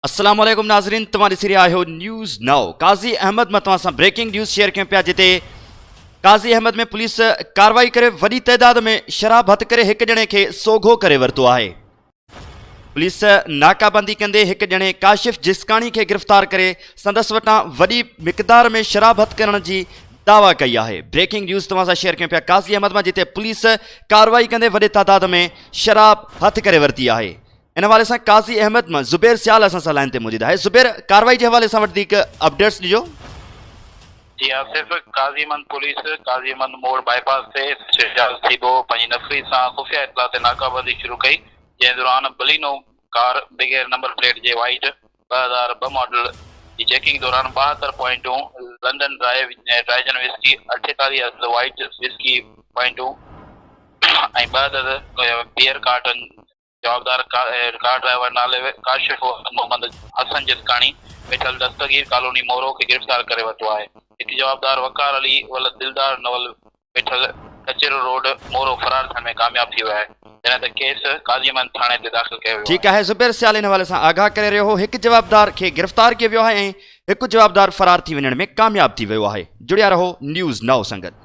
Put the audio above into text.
السلام عليڪم ناظرين توهان ڏسي رهيا آهيو نيوز نائو قاضي احمد مان توهان سان بريڪنگ نيوز شيئر ڪيون پيا جتي قاضي احمد ۾ پوليس ڪارروائي ڪري وڏي تعداد ۾ شراب هٿ ڪري هڪ ڄڻي کي سوگهو ڪري ورتو آهي پوليس ناڪابندي ڪندي هڪ ڄڻي ڪاشف جسڪاڻي کي گرفتار ڪري سندس وٽان وڏي مقدار ۾ شراب هٿ ڪرڻ جي دعويٰ ڪئي آهي بريڪنگ نيوز توهان سان شيئر ڪيون پيا قاضي احمد مان جتي پوليس ڪارروائي ڪندي وڏي تعداد ۾ شراب هٿ ڪري ورتي آهي ان حوالي سان قاضي احمد مان زبير سيال اسان سان لائن تي موجود آهي زبير ڪارروائي جي حوالي سان وڌيڪ اپڊيٽس ڏجو. جي آصف، قاضي احمد پوليس قاضي احمد موڙ باء پاس تي شهزاد ٿيٻو پنهنجي نفري سان خفيه اطلاع تي ناڪابندي شروع ڪئي جنهن دوران بلينو ڪار بغير نمبر پليٽ جي وائيٽ 2002 ماڊل جي چيڪنگ دوران 72 پوائنٽون لنڊن ڊرائي ڊرائجن وسڪي 48 عدد وائيٽ وسڪي پوائنٽون ۽ ٻه عدد بيئر ڪارٽن جوابدار ڪار ڊرائيور نالي ڪاشف محمد حسن جسڪاڻي ويٺل دستگير ڪالوني مورو کي گرفتار ڪري ورتو آهي. هڪ جوابدار وقار علي ولد دلدار نول ويٺل ڪچهرو روڊ مورو فرار ٿيڻ ۾ ڪامياب ٿي ويو آهي. جڏهن ته ڪيس قاضي احمد ٿاڻي تي داخل ڪيو ويو ٺيڪ آهي زبير سيال ان حوالي سان آگاهه ڪري رهيو هو هڪ جوابدار کي گرفتار ڪيو ويو آهي ۽ هڪ جوابدار فرار ٿي وڃڻ ۾ ڪامياب ٿي ويو آهي جڙيا رهو نيوز نائو سان گڏ.